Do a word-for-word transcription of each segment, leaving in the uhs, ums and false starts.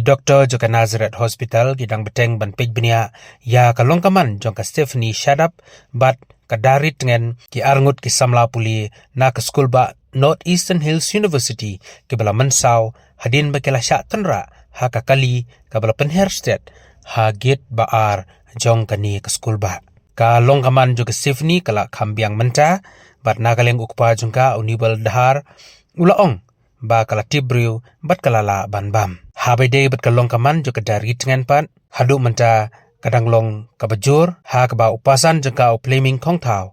Doktor jong ka Nazareth Hospital ki dang bteng ban peit bniah ïa ka long ka man jong ka Stephanie Shadap bad ka Dari Tngen, ki arngut ki samla pule na ka skulbah North Eastern Hills University, kiba la mynsaw hadien ba ki la shah tynrah ha ka kali kaba la pynher stet ha gate ba ar jong kane ka skulbah. Ka long ka man jong ka Stephanie ka la kham biang mynta, bad na ka liang u kpa jong ka, u Nibal Dhar, u la ong ba ka la tip briew bad ka la lah ban bam. Haba ïadei bad ka long ka man jong ka Dari Tngen pat, haduh mynta ka dang long kaba jur, ha kaba u pasan jong ka, u Fleming Khongthaw,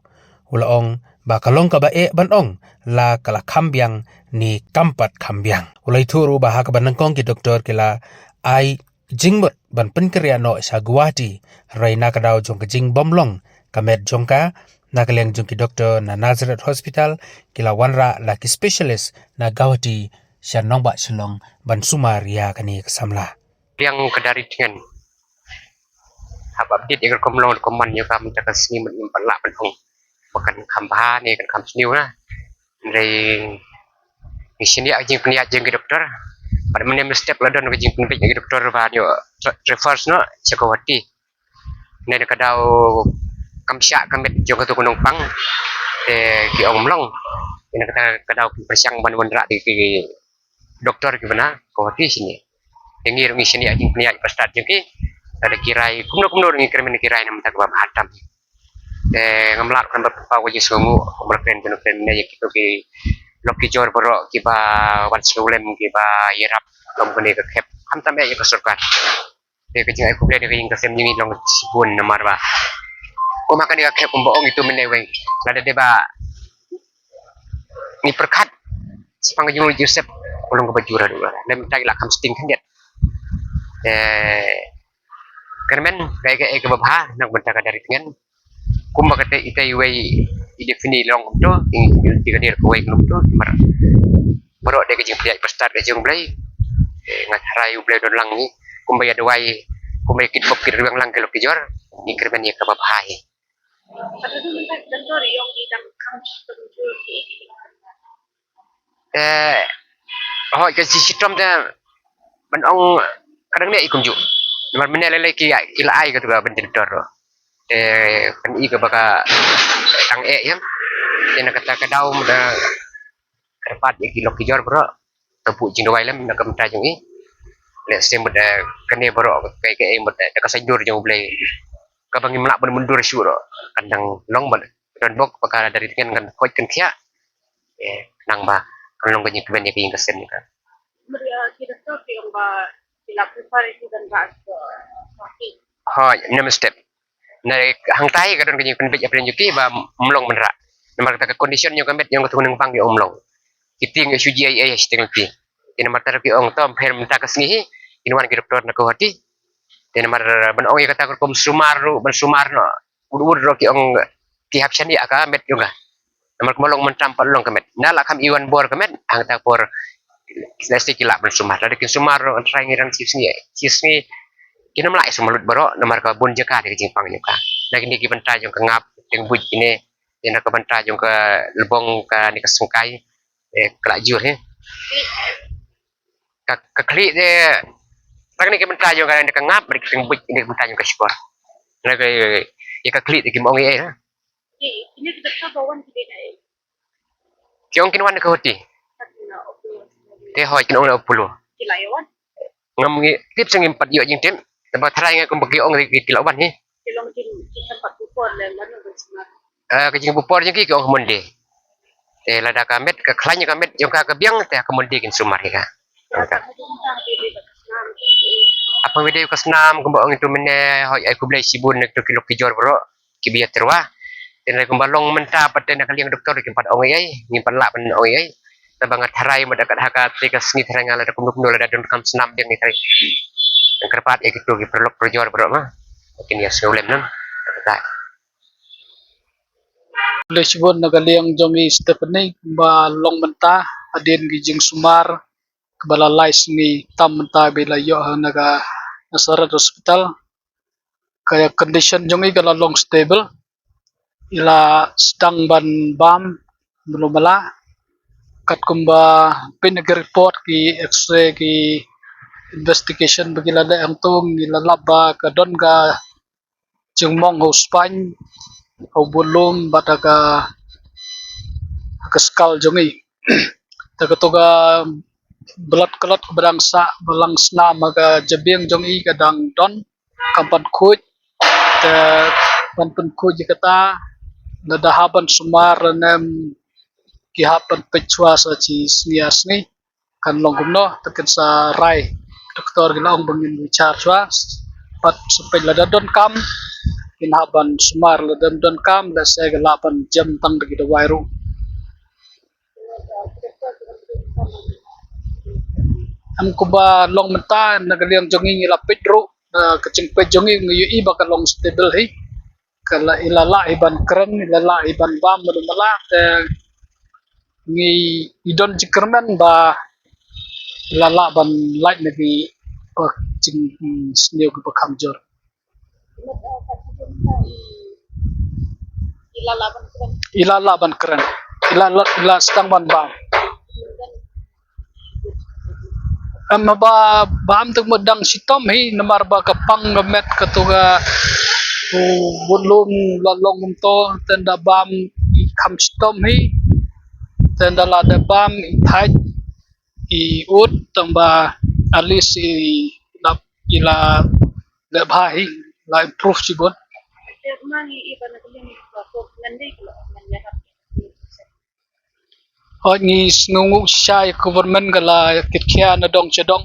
u la ong ba ka long kaba eh ban ong la ka la kham biang ne kam pat kham biang. U la ïathuh ruh ba ha kaba nyngkong ki doktor ki la ai jingmut ban pynkynriah noh sha Guwahati, hynrei na ka daw jong ka jingbymlong ka met jong ka, na ka liang jong ki doktor na Nazareth Hospital ki la wanrah la ki specialist na Guwahati sha nongbah Shillong ban sumar ïa kane ka samla. Liang ka Dari Tngen. Haba update ïa ka rukom long rukom man ïa ka mynta ka sngi, mut ngim pat lah ban ong ba kan kham bha ne kan kham sniew na. Hynrei ngi shaniah ka jingpynïaid jong ki doktor. Bad mynne mynstep la don ka jingpynbeit jong ki doktor ban ïoh tra-, refer noh sha Guwahati. Hynrei na ka daw kam shah ka met jong kato ka nongpang, te ki ong ym long. Te na kata ka daw ki pyrshang ban wanrah da ki doktor kiba na Guwahati shane. Te ngi ruh ngi shaniah jingpynïaid ba stad jong ki. Lada ki rai kumno kumno ruh ngi kyrmen ki rai na bynta kaba bha tam. Te ngam lah ban pynpaw ka jingsngewnguh kumba la kren, kumba la kren ne ïa kito ki lok ki jor baroh kiba wan sngewlem, kiba ïarap lem kane ka khep, khamtam eh ïa ka sorkar. Te ka jingai khublei da ka ïing ka sem jong ngi long shibun namar ba kumba kane ka khep kumba ong itu mynne wei, lada dei ba ngi pyrkhat shaphang ka jingmut jingïasep, ka long kaba jur haduh lada lem tai la kham sting khyndiat. Te kyrmen kaei kaei kaba bha na ka bynta ka Dari Tngen. Kumba kata ita iwei i Stephanie long kumto, i, i, i ka dir kawei kumto, namar baroh dei ka jingpynïaid ba stad ka jong U Blei. Eh, nga tharai U Blei don lang ngi, kumba ïa duwai, kumba ïa kit pop kit rwiang lang ki lok ki jor, ngi kyrmen ïa kaba bha hi. Te hooid ka shi-, shitom te ban ong ka dang neh i kumjuh. Namar mynne lei lei ki, ki la ai kato ka ban jin doktor. Te kan i kaba ka dang eh ïa. Te na kata ka daw mynta kyrpad ïa ki lok ki jor baroh. Ka buh jingduwai lem na ka bynta jong i. Lehse mynta kane baroh kaei kaei mynta da ka saiñdur jong U Blei. Kaba ngim lah ban mundur shuh ruh kan dang long ban don bok ba ka Dari Tngen kan khot kan khiah. Eh, nang ba kan long ka jingkmen ïa ka ïing ka sem ïa ka. Meriah ki doktor ki ong ba ki la prefer ïa ki ban rah sha Guwahati. Hooid, mynne mynstep. Na hangtai ka don ka jingpynbeit ïa pyrshah ïa ki ba ym long ban rah. Namar kata ka condition jong ka met jong kato ka nongpang ki ong ym long. Ki tieng ïa shu ji ai ai shiteng lynti. Te namar kata ki ong to ym pher mynta ka sngi hi, kin wan ki doktor na Guwahati. Te namar ban ong ïa kata ka rukom sumar ruh, ban sumar noh ud ud ruh ki ong ki hap shaniah ka met jong ka. Namar kumba long mynta ym pat long ka met. Na la kham i wan bor ka met, hangta por lehse ki lah ban sumar. Lada kin sumar ruh, tharai ngi dang shi sngi, shi sngi kin ym lah sumar lut baroh, namar ka bun jaka dei ka jingpang jong ka. Na kine ki bynta jong ka ngap, teng buit kine, te na ka bynta jong ka lbong kane ka syngkai, eh, ka la jur hi. Ka, ka khlieh te, tang kine ki bynta jong ka, kane ka ngap, bad ka teng buit, kine ki bynta jong ka shkor. Na ka, ïa ka khlieh te kim ong ei ei na. Ki ong kin wan na Guwahati. Te hooid kin ong na Apollo. Ngam ngi tip, sngewthuh pat ïoh jingtip. Te ba tharai nga kumba ki ong ki la wan hi. Eh, ka jingbupor jong ki ki ong ka Monday. Te lada ka met, ka khlaiñ ka met jong ka ka biang, te ka Monday kin sumar ïa ka. Apa video ka snam kumba ong itu mynne, hooid ai khublei shibun na kito ki lok ki jor baroh kiba ïatyrwa. Te hynrei kumba long mynta pat te na ka liang doktor kim pat ong ei ei, ngim pat lah ban ong ei ei. Te ba nga tharai mynta kat ha kata ka sngi tharai nga lada kumno kumno lada don kam snam biang ngi tharai. Nga kyrpad ïa kito ki paralok parajor baroh ma kin ïa sngewlem noh. Kata. Khublei shibun na ka liang jong i Stephanie, kumba long mynta hadien ki jingsumar kaba la lai sngi tam mynta ba i la ïoh na ka Nazareth Hospital. Ka condition jong i ka la long stable. I la sdang ban bam, mano mala. Katkum ba pyn ki report, ki X-ray, ki investigation ba ki la leh hangto, ngi la lap ba ka don ka jingmong ha u spine, ha u bun lum bad ha ka, ha ka skull jong i. Te kato ka blood clot kaba dang sah ba lang snam ha ka jabieng jong i ka dang don, kam pat khuid. Te ban pynkhuid ïa kata, lada hap ban sumar lane ki hap ban peit shuwa sa shi sngi ar sngi, kan long kumno, te kin sa rai. Doktor ki la ong ba ngin bichar shuwa, bad sa peit lada donkam, kin hap ban sumar, lada ym donkam, lehse ki lah ban jem tang da ki dawai ruh. Em, kumba long mynta na ka liang jong ngi, ngi la peit ruh, eh, ka jingpeit jong ngi, ngi ïohi ba ka long stable hi. Ka la, i la lah hi ban kren, i la lah hi ban bam, mano mala, te ngi, i don jingkyrmen ba i la lah ban lait na ki, ba jing, hmm, sniew kiba kham jur. I la lah ban kren. I la lah ban kren. I la lah, i la sdang ban bam. Em, ba, bam tu mut dang shitom hi, namar ba ka pang ka met kato ka, u bun lum la long kumto, te ynda bam i kham shitom hi, te ynda la dep bam i thait, i ud, tang ba at least i la, i la dep bha hi, la improve shibun. Hooid, ngi sngewnguh shisha ïa ka government ka la kitkhia na dong sha dong.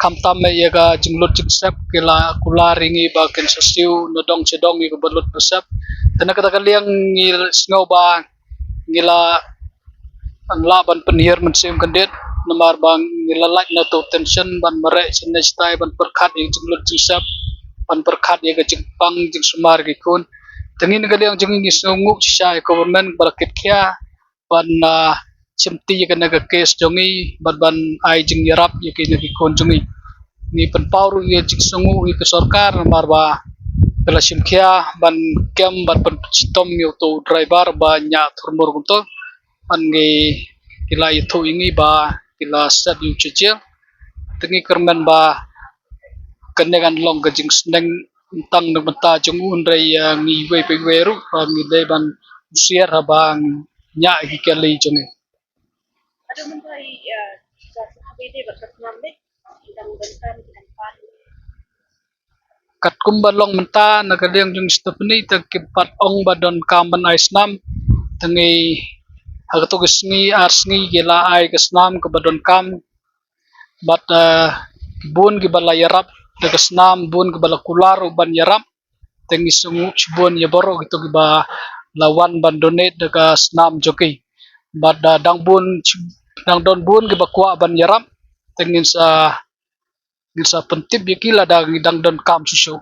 Khamtam ïa ka jinglut jingsep ki la kular ïa ngi ba kin sa siew na dong sha dong ïa kaba lut ba sep. Te na kata ka liang ngi sngew ba ngi la lah ban pynhiar mynsiem kyndit, namar ba ngi la lait na tu tension ban mareh shane shatai, ban pyrkhat ïa ka jinglut jingsep, ban pyrkhat ïa ka jingpang jingsumar ki khun. Te ngi na ka liang jong ngi ngi sngewnguh shisha ïa ka government ba la kitkhia ban, ah, shimti ïa kane ka case jong ngi, bad ban ai jingïarap ïa kine ki khun jong ngi. Ngi pynpaw ruh ïa jingsngewnguh ïa ka sorkar namar ba ka la shim khia ban kem bad ban pynshitom ïa uto u driver ba ñiah thurmur kumto. Ban ngi, ki la ïathuh ïa ngi ba ki la set ïa u sha jail. Te ngi kyrmen ba kane kan long ka jingsneng tang na ka bynta jong u, hynrei, ah, ngi iwei pa iwei ruh, ah, ngi dei ban husiar haba ñiah ïa ki kali jong ngi. Katkum ba long mynta na ka liang jong Stephanie, te kim pat ong ba donkam ban ai snam. Te ngi, ha kato ka sngi ar sngi ki la ai ka snam kaba donkam. Bad, eh, bun kiba la ïarap da ka snam, bun kiba la kular ruh ban ïarap. Te ngi sngewnguh shibun ïa baroh kito kiba la wan ban donate da ka snam jong ki. Bad, eh, dang bun, dang don bun kiba kwah ban ïarap. Te ngin sa, ngin sa pyntip ïa ki lada ngi dang donkam shuh shuh.